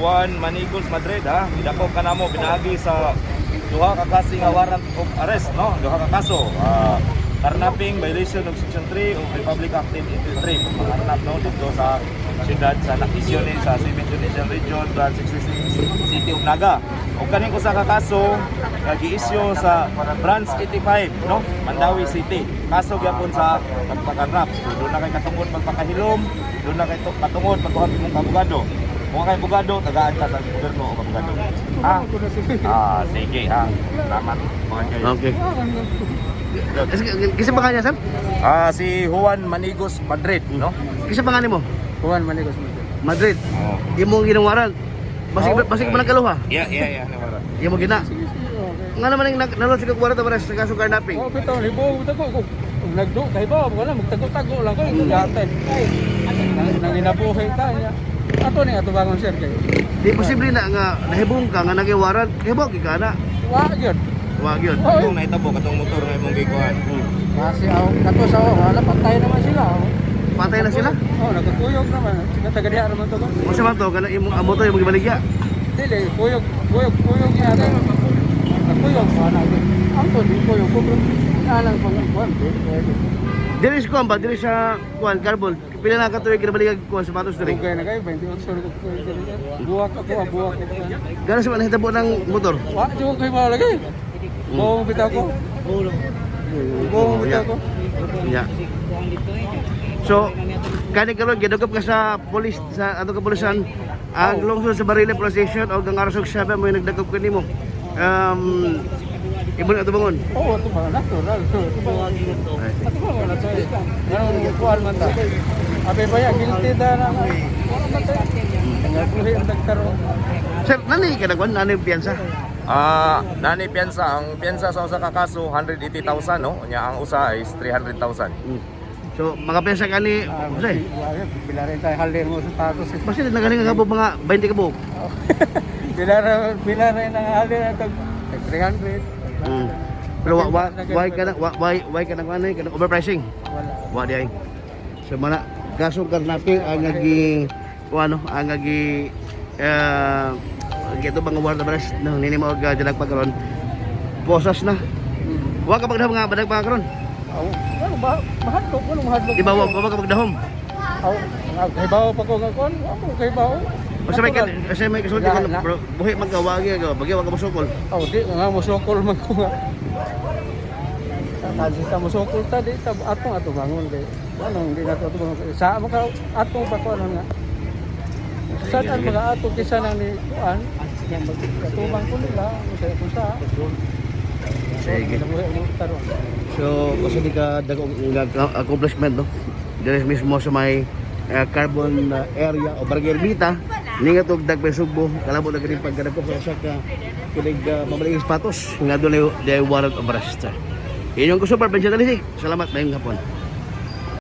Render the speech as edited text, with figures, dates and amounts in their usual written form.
Juan Manigos Madrid ha. Gidakop ka namo pinaagi sa duha ka klase nga warrant of arrest, no? Duha ka kaso. Carnapping, violation of Section 3 of Republic Act 1083, pagpangarnap, no, dito sa siyudad sa Nakisyone sa 7th Judicial Region, Branch 66, City of Naga. O kaning usa ka kaso nga gi-issue sa Branch 85, no, Mandaue City. Kaso gyapon sa pagpakarnap. So duna kay katungod magpakahilom, duna kay katungod pagkuha imong abogado. Kung kay abogado, tagaan ka sa gobyerno o abogado. Ah, ah, sige ha. Salamat. Mga kayo. Okay. Kasi ba kanya, sir? Ah, si Juan Manigos Madrid, no? Kasi ba mo? Juan Manigos Madrid. Madrid. Oh. Imong ginawaran. Basig Oo. basig man ang kaluha. Yeah. Imo gina. Sige, sige, okay. Nga naman ang nalot sa warrant of arrest sa kaso carnapping. Oh, bitaw libo bitaw ko. Kung nagdo kay ba wala magtago-tago lang ko dati. Ay, nang inabuhi ta niya. Ato ni ato bangon, sir, kay. Di posible na nga nahibong ka nga naging warrant, hibong ka na. Wa gyud. Wa gyud. Oy. Kung naitabo katong motor nga imong gikuan. Kasi aw kato sa aw, wala, patay naman sila. Oh. Patay na sila. Oh, nagkuyog naman. Sila taga diha naman to. Unsa man to kana imong amo to imong gibaligya? Dili kuyog, kuyog, kuyog niya ate. Nagkuyog wala gyud. Ang to di kuyog ko pero alang pang kuan. Dili sa kuan ba dili sa kuan carbon. Pila na ka tuig ginabaligya kuan sapatos diri? Dugay na kayo 28 ko dili. Buwak ako, buwak ko. Gana sa man nahitabo ng motor. Wa jud kay malagay. Buong bitaw ko. Buong bitaw ko. Yeah. So, kani karon gidugop ka sa police sa ato kapulisan ang lungsod sa Barili Police Station o ang Arasog Sabi mo yung nagdagop kanimo. Imo na atubangon. Oo, ito ba? Natural. Ito ba? Ito ba? Wala tayo. Ganun, kuwan man ta. Abe ba ya, guilty ta na. Wala man tayo. Nangabuhi ang dagkaroon. Sir, nani ka nagwan nani piyansa? Ah, nani piyansa, ang piyansa sa usa ka kaso 180,000, no? Nya ang usa is 300,000. So, mga piyansa kani, Jose. Pila rin tayo halin mo sa tatos. Basta nagaling ka po mga 20 ka buok. Pila rin ang halin na tag 300. Pero wa wa why ka na wa why ka na kuan ka na overpricing? Wala. Wa di ay. So mana kasong carnapping ang nagi ano ang nagi eh gito bang warrant of arrest no nini mo og dilagpag karon. Posas na. Wa ka pagdahom nga badag pa karon. Aw, ano ba? Mahadlok, walang mahadlok. Di ba wa ka pagdahom? Aw, kay bawo pa ko nga kuan, wa mo kay bawo. Basta may kasi may kasulti ko Wala. bro, buhi man ka wagi ka bagay wa ka mosukol. Aw, di nga mosukol man ko nga. Sa kansi ta mosukol ta di ta atong ato bangon kay. Anong di nato ato bangon. Sa mo ka atong pa ko ano nga. Sa Sige, an sige. mga ato kisa nang ni kuan, katubang ko nila sa kung sa. Sige. Nabuhi ang taron. So, kasi di ka dagong nga accomplishment, no? Dire mismo sa may carbon area o Barangay Ermita, ni nga tug dagpay Sugbo, kalabot na gani pagkadagko sa usa ka kinig mamaliging sapatos nga dunay warrant of arrest. Inyong ko super Benjamin Talisik. Salamat, mayong hapon.